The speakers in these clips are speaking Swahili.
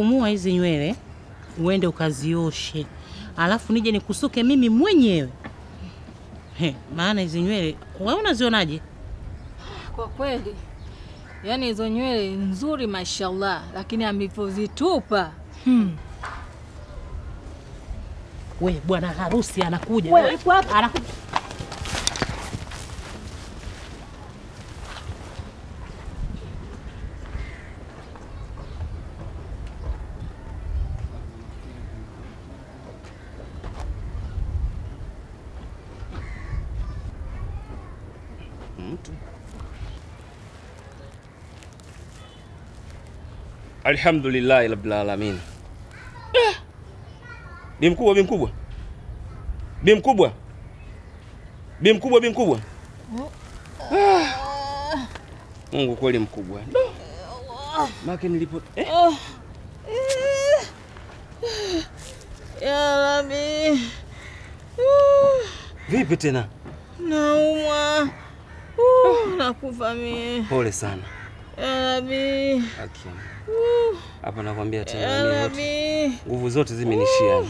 Fumua hizi nywele uende ukazioshe. Alafu nije nikusuke mimi mwenyewe. He, maana hizi nywele wewe unazionaje? Kwa kweli yaani hizo nywele nzuri mashallah, lakini amevozitupa. We bwana harusi anakuja. Wewe yuko wapi? Anakuja. Mtu. Alhamdulillah rabbil alamin. Bi mkubwa, bi mkubwa. Bi mkubwa. Bi mkubwa, bi mkubwa. Mungu kweli mkubwa. Maki nilipo Ya Rabbi. Vipi tena? Naumwa. Nakufa mimi. Pole sana. Ya Rabbi. Haki. Hapa nakwambia tena mimi wote. Nguvu zote zimenishia.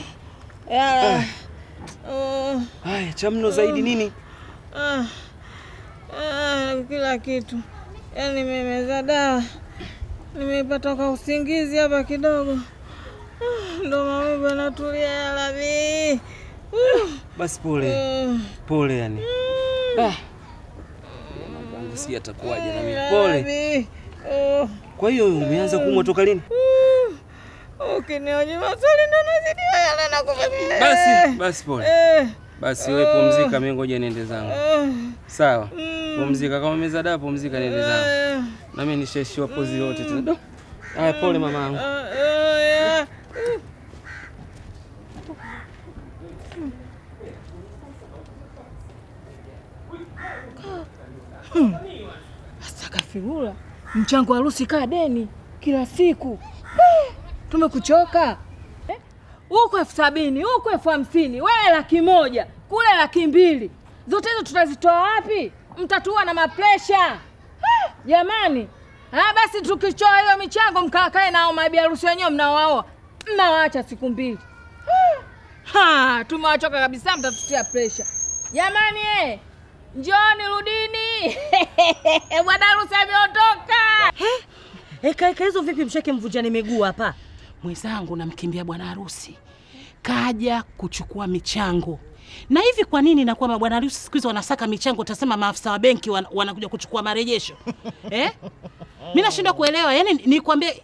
Ya. Haya, cha mno zaidi nini? Kila kitu. Yaani nimemeza dawa. Nimepata kwa usingizi hapa kidogo. Ndo maumivu yanatulia ya Rabbi. Basi pole. Pole yani. Mambo si atakuwaje na mimi. Pole. Kwa hiyo umeanza kuumwa toka lini? Ukinioje maswali ndo nazidi haya na kufa. Basi, basi pole. Basi wewe pumzika, mimi ngoja niende zangu. Sawa. Pumzika kama umeza dawa, pumzika niende zangu. Na mimi nishaishiwa pozi yote tena. Haya pole mamangu. Sasa kafigura mchango wa harusi kaa deni kila siku. Tumekuchoka. Huko 70,000, huko 50,000, wewe 100,000, kule 200,000. Zote hizo tutazitoa wapi? Mtatua na mapresha. Jamani. Basi tukichoa hiyo michango mkakae nao mabi harusi wenyewe mnawaoa. Mnawaacha siku mbili. Tumewachoka kabisa, mtatutia pressure. Jamani njooni rudini. Bwana harusi ameondoka. Eka hizo vipi mshake mvunjane miguu hapa? Mwenzangu namkimbia bwana harusi. Kaja kuchukua michango. Na hivi kwa nini na kwamba bwana harusi siku hizo wanasaka michango, utasema maafisa wa benki wanakuja kuchukua marejesho? Mimi nashindwa kuelewa. Yaani nikwambie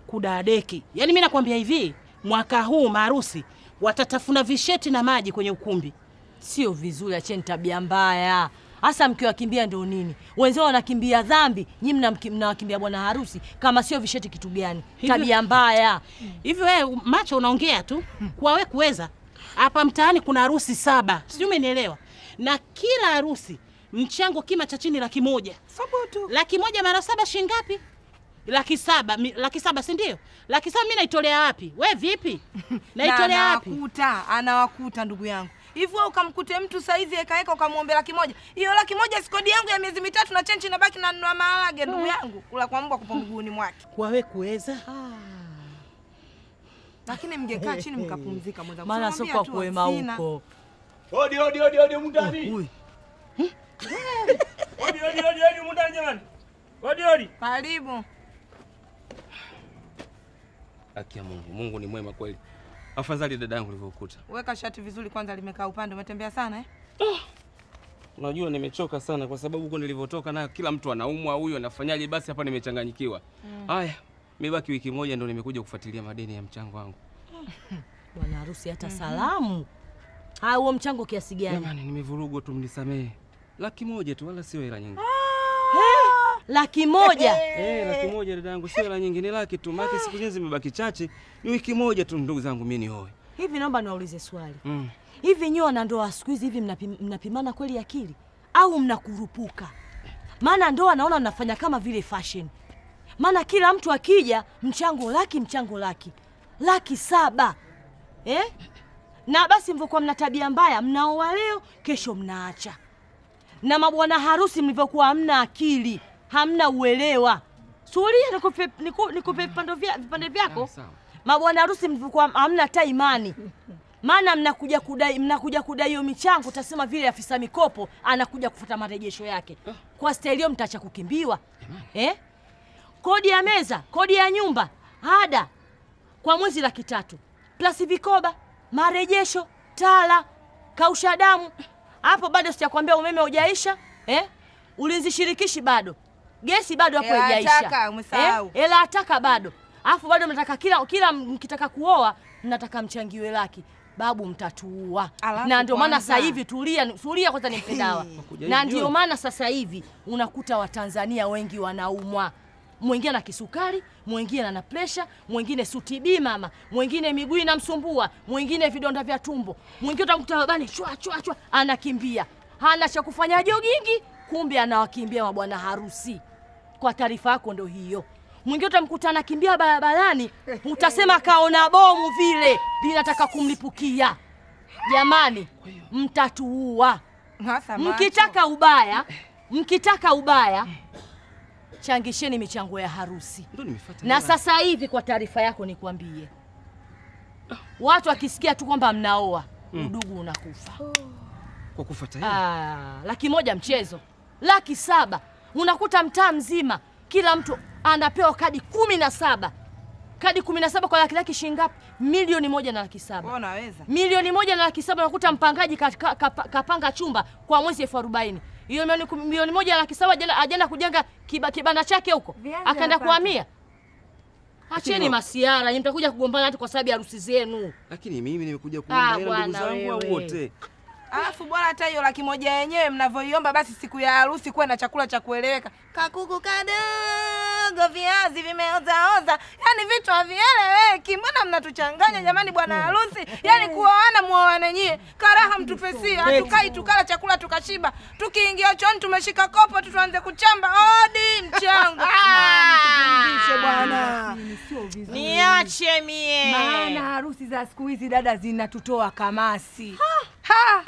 kudadeki. Yaani mimi nakwambia hivi, mwaka huu maharusi watatafuna visheti na maji kwenye ukumbi. Sio vizuri, acheni tabia mbaya. Hasa mkiwakimbia ndio nini? Wenzao wanakimbia dhambi, nyinyi mnawakimbia bwana harusi kama sio visheti kitu gani? Tabia mbaya. Hivi wewe macho unaongea tu kwa wewe kuweza. Hapa mtaani kuna harusi 7. Sijui umenielewa. Na kila harusi mchango kima cha chini 100,000. Sababu 100,000 mara 7 shilingi ngapi? 700,000, 700,000 si ndio? 700,000 mimi naitolea wapi? We vipi? Naitolea wapi? Anawakuta, anawakuta ndugu yangu. Hivi wewe ukamkute mtu saizi eka ukamwombea 100,000. Hiyo 100,000 sikodi yangu ya miezi 3 na chenchi inabaki na nunua maharage ndugu yangu. Kula kwa mbwa kupo mguuni mwake. Kwa wewe kuweza? Lakini mngekaa chini mkapumzika mwanzo. Maana sio kwa kuema huko. Odi odi odi odi mundani. Odi odi odi odi mundani jamani. Odi odi. Karibu. Haki ya Mungu. Mungu ni mwema kweli. Afadhali dadangu ulivyokuta. Weka shati vizuri kwanza, limekaa upande, umetembea sana Unajua nimechoka sana kwa sababu huko nilivyotoka na kila mtu anaumwa, huyu anafanyaje, basi hapa nimechanganyikiwa. Haya, nimebaki wiki moja ndio nimekuja kufuatilia madeni ya mchango wangu. Bwana harusi hata salamu. Haya, huo mchango kiasi gani? Jamani nimevurugwa tu, mnisamee. 100,000 tu wala sio hela nyingi. 100,000? 100,000 dadangu, sio hela nyingi, ni laki tu. Maana siku hizi zimebaki chache, ni wiki moja tu ndugu zangu mimi nioe. Hivi naomba niwaulize swali. Hivi nyinyi wanandoa siku hizi hivi mnapimana kweli akili au mnakurupuka? Maana ndoa naona mnafanya kama vile fashion. Maana kila mtu akija mchango laki, mchango laki. 700,000. Na basi mvokuwa mna tabia mbaya, mnaoa leo, kesho mnaacha. Na mabwana harusi mlivyokuwa hamna akili, hamna uelewa. Suria nikupe vipande vyako. Mabwana harusi mlivyokuwa hamna hata imani. Maana mnakuja kudai hiyo michango, utasema vile afisa mikopo anakuja kufuta marejesho yake. Kwa staili hiyo mtaacha kukimbiwa. Eh? Kodi ya meza, kodi ya nyumba, ada kwa mwezi 300,000. Plus vikoba, marejesho, tala, kausha damu. Hapo bado sijakwambia umeme hujaisha, eh? Ulinzi shirikishi bado. Gesi bado hapo haijaisha. Hela umesahau. Hela ataka bado. Alafu bado mnataka kila mkitaka kuoa mnataka mchangiwe laki. Babu mtatuua. Na ndio maana sasa hivi tulia kwanza nimpe dawa. Na ndio maana sasa hivi unakuta Watanzania wengi wanaumwa. Mwingine ana kisukari, mwingine ana pressure, mwingine sutibi mama, mwingine miguu inamsumbua, mwingine vidonda vya tumbo. Mwingine utamkuta babani chwa chwa chwa anakimbia. Hana cha kufanya jogingi, kumbe anawakimbia mabwana harusi. Kwa taarifa yako ndio hiyo. Mwingine utamkuta anakimbia barabarani, utasema kaona bomu vile linataka kumlipukia. Jamani, mtatuua. Mkitaka ubaya, changisheni michango ya harusi. Na sasa hivi kwa taarifa yako nikwambie, watu wakisikia tu kwamba mnaoa, udugu unakufa. Kwa kufuata hela. 100,000 mchezo. 700,000. Unakuta mtaa mzima kila mtu anapewa kadi 17. Kadi 17 kwa laki shilingi ngapi? 1,107,000. Wewe unaweza. 1,107,000 unakuta mpangaji kapanga chumba kwa mwezi 40,000. Hiyo 1,107,000 ajana kujenga kibanda chake huko. Akaenda kuhamia. Acheni masiara, nyinyi mtakuja kugombana hata kwa sababu ya harusi zenu. Lakini mimi nimekuja kuomba hela ndugu zangu wote. Alafu bora hata hiyo 100,000 yenyewe mnavoiomba basi siku ya harusi kuwe na chakula cha kueleweka. Kakuku kadogo, viazi vimeozaoza. Yaani vitu havieleweki. Mbona mnatuchanganya jamani bwana harusi? Yaani kuoana muoane nyie. Karaha mtupesia. Hatukai tukala chakula tukashiba. Tukiingia chooni tumeshika kopo tu tuanze kuchamba. Odi mchango. Tupumzishe bwana. Niache mie. Maana harusi za siku hizi dada zinatutoa kamasi. Ha.